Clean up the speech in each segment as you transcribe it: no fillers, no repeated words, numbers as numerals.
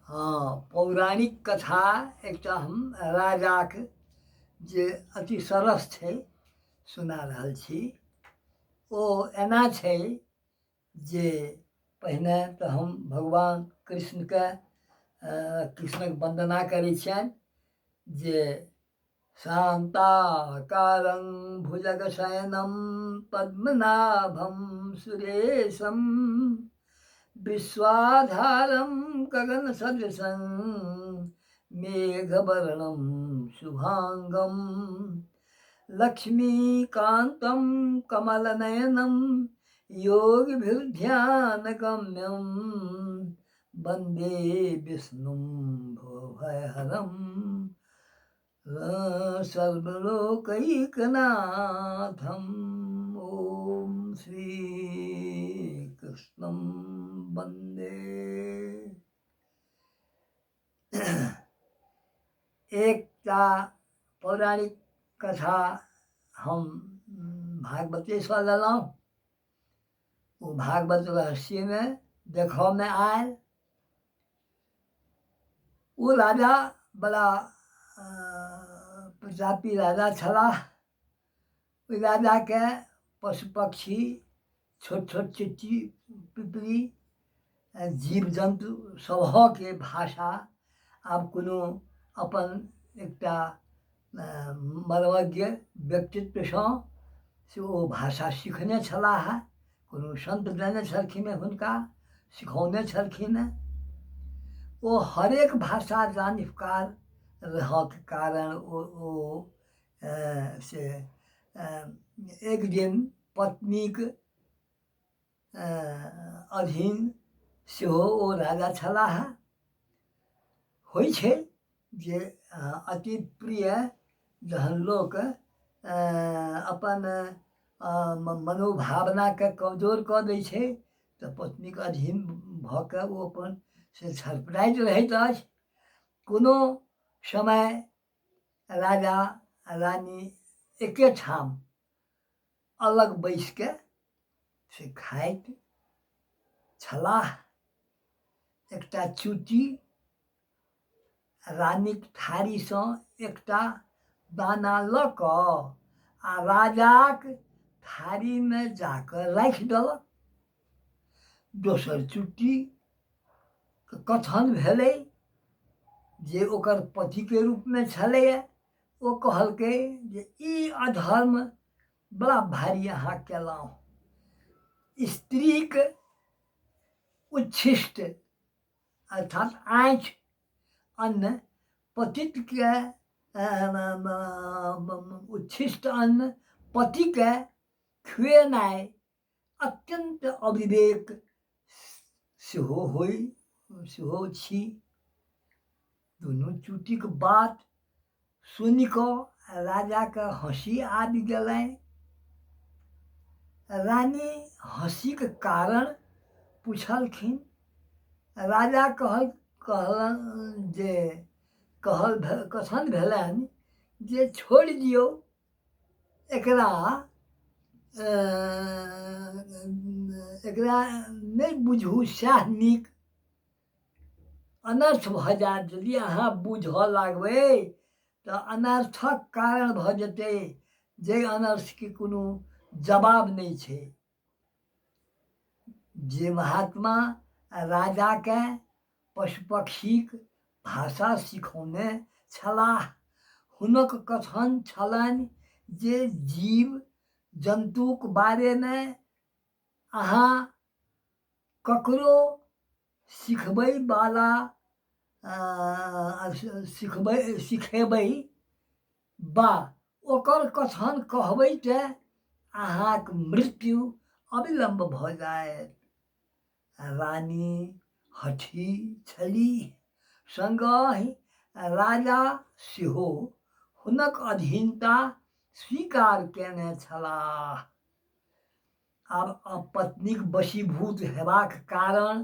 हँ, पौराणिक कथा एकटा हम राजाक जे अति सरस छै सुना रहल छी। ओ एना छै जे पहिने तऽ हम भगवान कृष्णके, कृष्णक वन्दना करै छियनि जे शान्ताकारं भुजगशयनं पद्मनाभं सुरेशं विश्वाधारं गगनसदृशं मेघवर्णं शुभाङ्गं लक्ष्मीकान्तं कमलनयनं योगिभिर्ध्यानगम्यं वन्दे विष्णुं भवभयहरं सर्वलोकैकनाथम्। ॐ श्रीकृष्णं वन्दे। एकटा पौराणिक कथा हम भागवतेसँ लेलहुँ। ओ भागवत रहस्यमे देखऽमे आयल। ओ राजा बड़ा प्रतापी राजा छलाह। ओहि राजाके पशु पक्षी, छोट छोट चिट्टी पिपरी, जीव जन्तु सभके भाषा आब कोनो अपन एकटा मर्मज्ञ व्यक्तित्वसँ से ओ भाषा सिखने छलाह। कोनो सन्त देने छलखिन हेँ, हुनका सिखौने छलखिन हेँ। ओ हरेक भाषा जानकार रहऽके कारण ओ से एक दिन पत्नीक अधीन सेहो ओ राजा छलाह। होइ छै जे अति प्रिय जहन लोक अपन मनोभावनाके कमजोर कऽ दै छै तऽ पत्नीके अधीन भऽ कऽ ओ अपन से छटपटाइत रहैत अछि। कोनो समय राजा रानी एकेठाम अलग बैसिके से खाइत छलाह। एकटा चुट्टी रानीक थारीसँ एकटा दाना लऽ कऽ आ राजाक थारीमे जाकऽ राखि देलक। दोसर चुट्टीके कथन भेलै जे ओकर पतिके रूपमे छलैए। ओ कहलकै जे ई अधर्म बड़ा भारी अहाँ केलहुँ। स्त्रीक उच्छिष्ट अर्थात आँखि अन्न पतितके, उच्छिष्ट अन्न पतिके खुएनाइ अत्यन्त अविवेक सेहो होइ सेहो छी। दुनू चुटीक बात सुनि कऽ राजाके हँसी आबि गेलनि। रानी हँसीके कारण पुछलखिन। राजा कहलनि जे कहल कथन भेलनि जे छोड़ि दियौ एकरा, एकरा नहि बुझू सएह नीक, अनर्थ भऽ जायत। यदि अहाँ बूझऽ लागबै तऽ अनर्थक कारण भऽ जेतै, जाहि अनर्थके कोनो जवाब नहि छै। जे महात्मा राजाके पशु पक्षीक भाषा सिखौने छलाह, हुनक कथन छलनि जे जीव जन्तुक बारेमे अहाँ ककरो सिखबैवला सिखबै सिखेबै वा ओकर कथन कहबै तऽ अहाँक मृत्यु अविलम्ब भऽ जायत। रानी हठी छलीह, सङ्गहि राजा सेहो हुनक अधीनता स्वीकार कयने छलाह। आब पत्नीक वशीभूत हेबाक कारण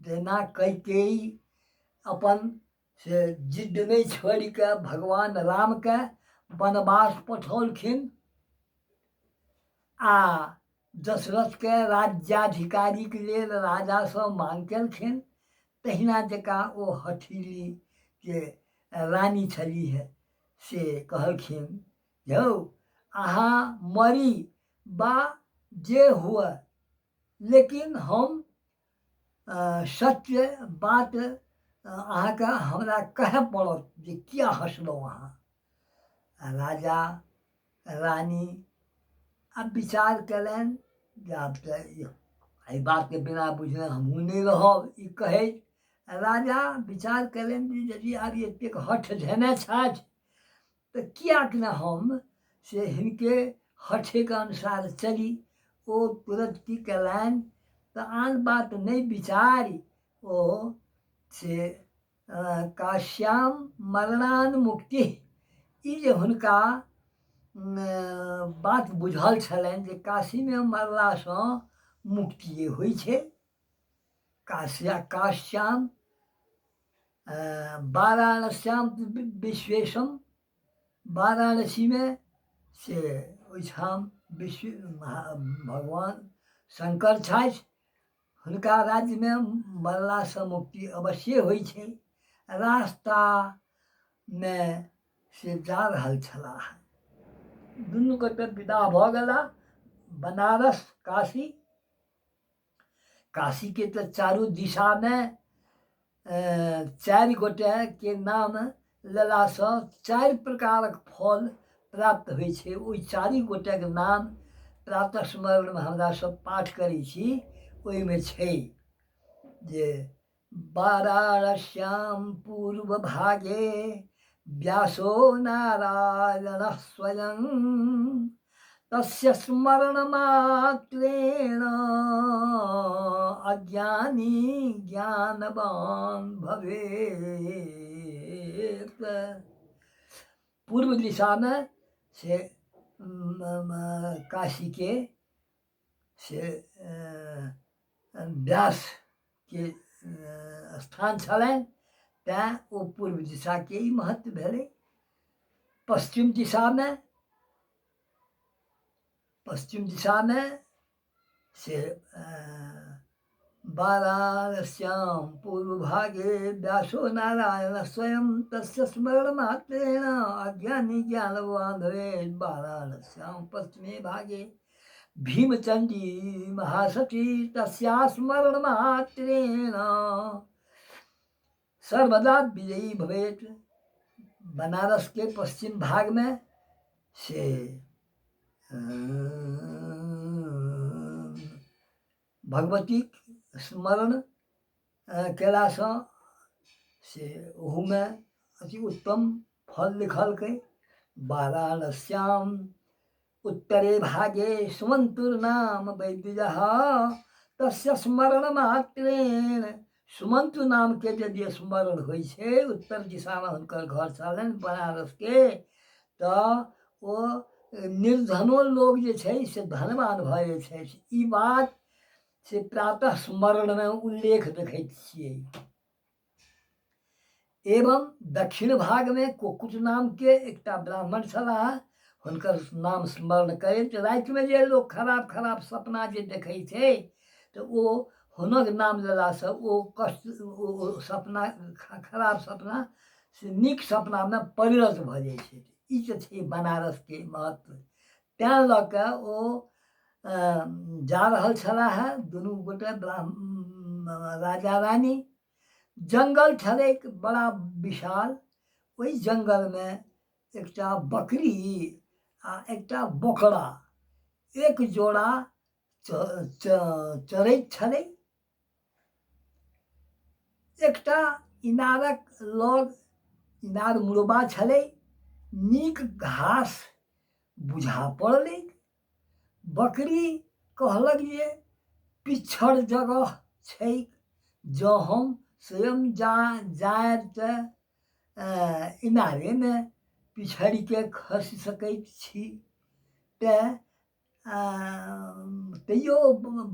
जेना कैकेयी अपन से जिद्द नहि छोड़ि कऽ भगवान रामके वनवास पठौलखिन आ दशरथके राज्याधिकारीके लेल राजासँ मांग केलखिन, तहिना जकाँ ओ हठीली जे रानी छलीह से कहलखिन, यौ अहाँ मरी बा जे हुअए, लेकिन हम सत्य बात अहाँके हमरा कहय पड़त जे किया हँसलहुँ अहाँ। राजा रानी आब विचार कयलनि जे आब तऽ एहि बातके बिना बुझने हमहूँ नहि रहब। ई कहैत राजा विचार कयलनि जे यदि आब एतेक हठ धेने छथि तऽ किएक ने हम से हिनके हठेके अनुसार चली। ओ तुरन्त की कयलनि तऽ आन बात नहि विचारि ओ से काश्याम मरणान मुक्ति, ई जे हुनका बात बुझल छलनि जे काशीमे मरलासँ मुक्तिए होइ छै। काश्या काश्याम वाराणस्याम विश्वेशम, वाराणसीमे से ओहिठाम विश्व भगवान शङ्कर छथि, हुनका राज्यमे मरलासँ मुक्ति अवश्ये होइ छै। रास्तामे से जा रहल छलाह, दुनू गोटे विदा भऽ गेला बनारस काशी। काशीके तऽ चारू दिशामे चारि गोटेके नाम लेलासँ चारि प्रकारक फल प्राप्त होइ छै। ओहि चारि गोटेके नाम प्रातः स्मरणमे हमरा सब पाठ करै छी, ओहिमे छै जे वाराणस्याम पूर्व भागे व्यासो नारायण स्वयं तस्य स्मरण मात्रेण अज्ञानी ज्ञानवान भवेत्। पूर्व दिशामे से काशीके से व्यासके स्थान छलनि, तैँ ओ पूर्व दिशाके ई महत्व भेलै। पश्चिम दिशामे, पश्चिम दिशामे से वाराणस्याम पूर्व भागे व्यासो नारायण स्वयं तस्य स्मरण मात्रेण अज्ञानी ज्ञानवान भवेत्। वाराणस्याम पश्चिमे भागे भीमचंडी महासती तस्या स्मरण मात्रेण सर्वदा विजयी भवेत्। बनारस के पश्चिम भाग में से भगवतीक स्मरण कयलासँ से ओहूमे अति उत्तम फल लिखलकै। वाराणस्याम उत्तरे भागे सुमन्तुर्नाम वैद्यः तस्य स्मरण मात्रेण, सुमन्तु नामके यदि स्मरण होइ छै, उत्तर दिशामे हुनकर घर छलनि बनारसके, तऽ ओ निर्धनो लोक जे छै से धनवान भऽ जाइ छै। ई बात से प्रातः स्मरणमे उल्लेख देखैत छियै। एवं दक्षिण भागमे कुकुट नामके एकटा ब्राह्मण छलाह, हुनकर नाम स्मरण करैत रातिमे जे लोक खराब खराब सपना जे देखै छै तऽ ओ हुनक नाम लेलासँ ओ कष्ट ओ सपना खराब सपना से नीक सपनामे परिणत भऽ जाइ छै। ई तऽ छै बनारसके महत्व। तैँ लऽ कऽ ओ जा रहल छलाह हे दुनू गोटे ब्राह्मण राजा रानी। जङ्गल छलैक बड़ा विशाल, ओहि जङ्गलमे एकटा बकरी आ एकटा बोकरा एक जोड़ा चरैत छलै। एकटा इनारक लग इनार मुरबा छलै, नीक घास बुझा पड़लै। बकरी कहलक जे पिच्छड़ जगह छैक, जँ हम स्वयं जा जायब तऽ इनारेमे पिछड़िके खसि सकैत छी। तेँ तैयो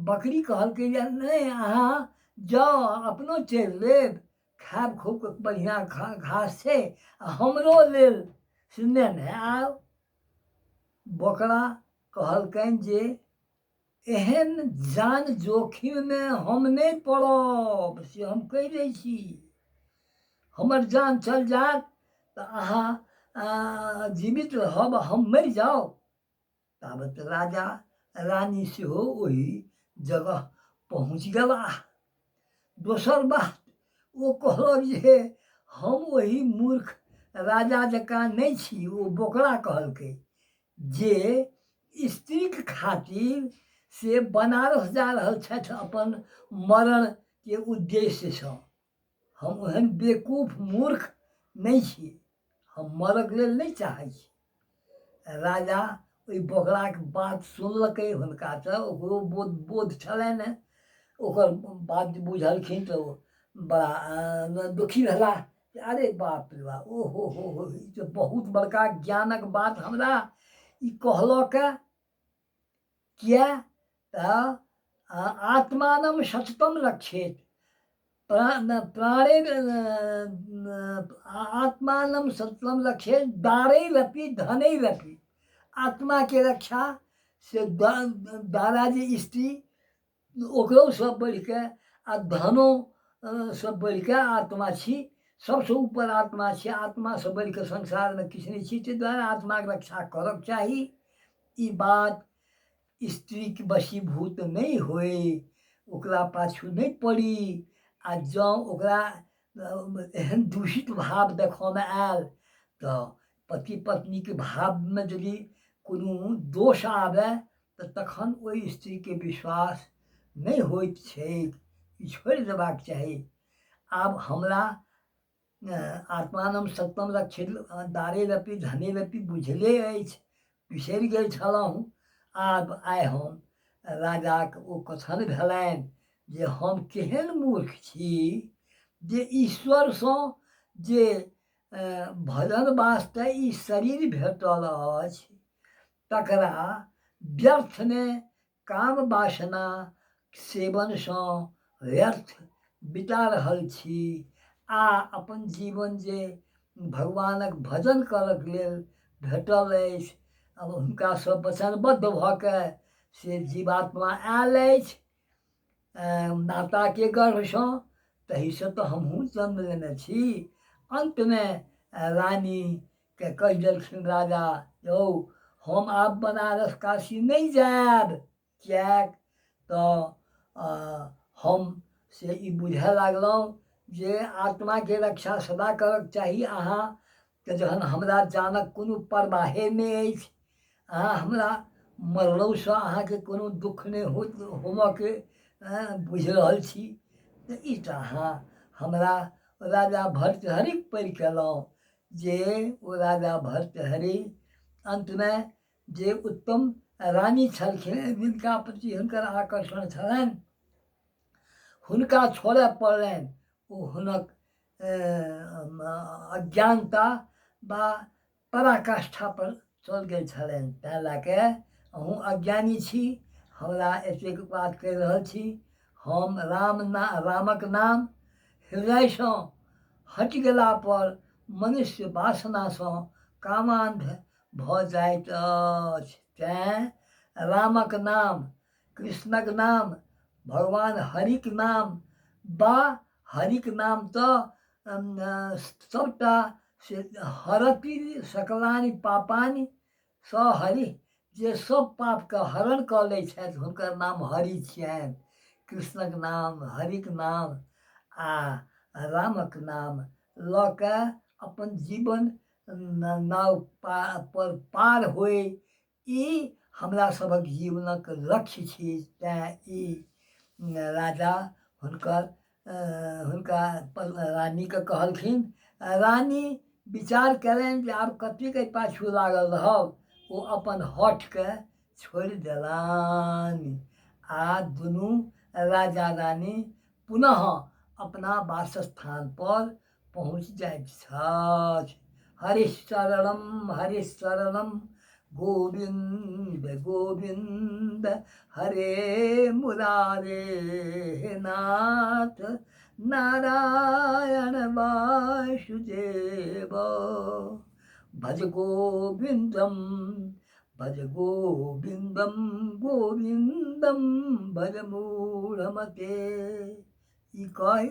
बकरी कहलकै जे नहि, अहाँ जाउ, अपनो चरि लेब, खायब खूब बढ़िआँ घास छै, आ हमरो लेल से नेने आउ। बोकरा कहलकनि जे एहन जान जोखिममे हम नहि पड़ब से हम कहि दै छी। हमर जान चल जायत तऽ अहाँ जीवित रहब, हम मरि जाउ। ताबत राजा रानी सेहो ओहि जगह पहुँच गेलाह। दोसर बात ओ कहलक जे हम ओहि मूर्ख राजा जकाँ नहि छी। ओ बोकरा कहलकै जे स्त्रीके खातिर से बनारस जा रहल छथि अपन मरणके उद्देश्यसँ। हम ओहन बेकूफ मूर्ख नहि छी, हम मरक लेल नहि चाहै छी। राजा ओहि बोकराके बात सुनलकै, हुनका तऽ ओकरो बोध छलनि हेँ। ओकर बात बुझलखिन तऽ ओ बड़ा दुखी भेलाह। अरे बाप रे बाप, ओ हो हो हो, ई तऽ बहुत बड़का ज्ञानक बात हमरा ई कहलक। किए तऽ आत्मानं सततम रक्षेत प्राणे आत्मानं सततम रक्षेत दारैरपि धनैरपि। आत्माके रक्षा से दारा जे स्त्री ओकरो सब बढ़िके आ धनो सब बढ़िके आत्मा छी, सबसँ ऊपर आत्मा छी। आत्मासँ बढ़िके संसारमे किछु नहि छी, ताहि दुआरे आत्माके रक्षा करक चाही। ई बात स्त्रीके वशीभूत नहि होइ, ओकरा पाछू नहि पड़ी। आ जँ ओकरा एहन दूषित भाव देखऽमे आयल तऽ पति पत्नीके भावमे यदि कोनो दोष आबय तऽ तखन ओहि स्त्रीके विश्वास नहि होइत छैक, ई छोड़ि देबाक चाही। आब हमरा आत्मानं सत्यम रक्षित दारेरपि धनेरपि बुझले अछि, बिसरि गेल छलहुँ। आब आइ हम राजाक ओ कथन भेलनि जे हम केहन मूर्ख छी जे ईश्वरसँ जे भजन वास्ते ई शरीर भेटल अछि तकरा व्यर्थमे काम वासना सेवनसँ व्यर्थ बिता रहल छी आ अपन जीवन जे भगवानक भजन करक लेल भेटल अछि, आब हुनकासँ वचनबद्ध भऽ कऽ से जीवात्मा आयल अछि माताके गर्भसँ, तहीसँ तऽ हमहूँ जन्म लेने छी। अन्तमे रानीके कहि देलखिन राजा, यौ हम आब बनारस काशी नहि जायब, किएक तऽ हम से ई बुझय लागलहुँ जे आत्माके रक्षा सदा करक चाही। अहाँके जहन हमरा जानक कोनो परवाहे नहि अछि, अहाँ हमरा मरलहुसँ अहाँके कोनो दुःख नहि होमऽके बुझि रहल छी, तऽ ई तऽ अहाँ हमरा राजा भर्तृहरिक परि कयलहुँ जे ओ राजा भर्तृहरि अन्तमे जे उत्तम रानी छलखिन जिनका प्रति हुनकर आकर्षण छलनि हुनका छोड़य पड़लनि। ओ हुनक अज्ञानता बा पराकाष्ठा पर चल गेल छलनि। ताहि लए कऽ अहूँ अज्ञानी छी, हमरा एतेक बात कहि रहल छी। हम राम ना रामक नाम हृदयसँ हटि गेलापर मनुष्य वासनासँ कामान्ध भऽ जाइत अछि। तेँ रामक नाम, कृष्णक नाम, भगवान हरिक नाम बा हरिक नाम तऽ सभटा से हरति सकलानि पापानि स हरि, जे सब पापके हरण कऽ लै छथि हुनकर नाम हरि छियनि। कृष्णक नाम, हरिक नाम आ रामक नाम लऽ कऽ अपन जीवन नाव पर पार होइ, ई हमरा सभक जीवनक लक्ष्य छी। तेँ ई राजा हुनकर हुनका रानीके कहलखिन। रानी विचार कयलनि जे आब कतेक एहि पाछू लागल रहब। ओ अपन हठके छोड़ि देलनि आ दुनू राजा रानी पुनः अपना वासस्थानपर पहुँच जाइत छथि। हरिशरणम हरिशरणम गोविन्द गोविन्द हरे मुरारे, हे नाथ नारायण वासुदेव, भज गोविन्दम भज गोविन्दम गोविन्दम भज मूढ़मते। ई कहि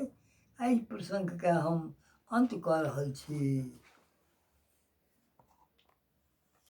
एहि प्रसङ्गके हम अन्त कऽ रहल छी।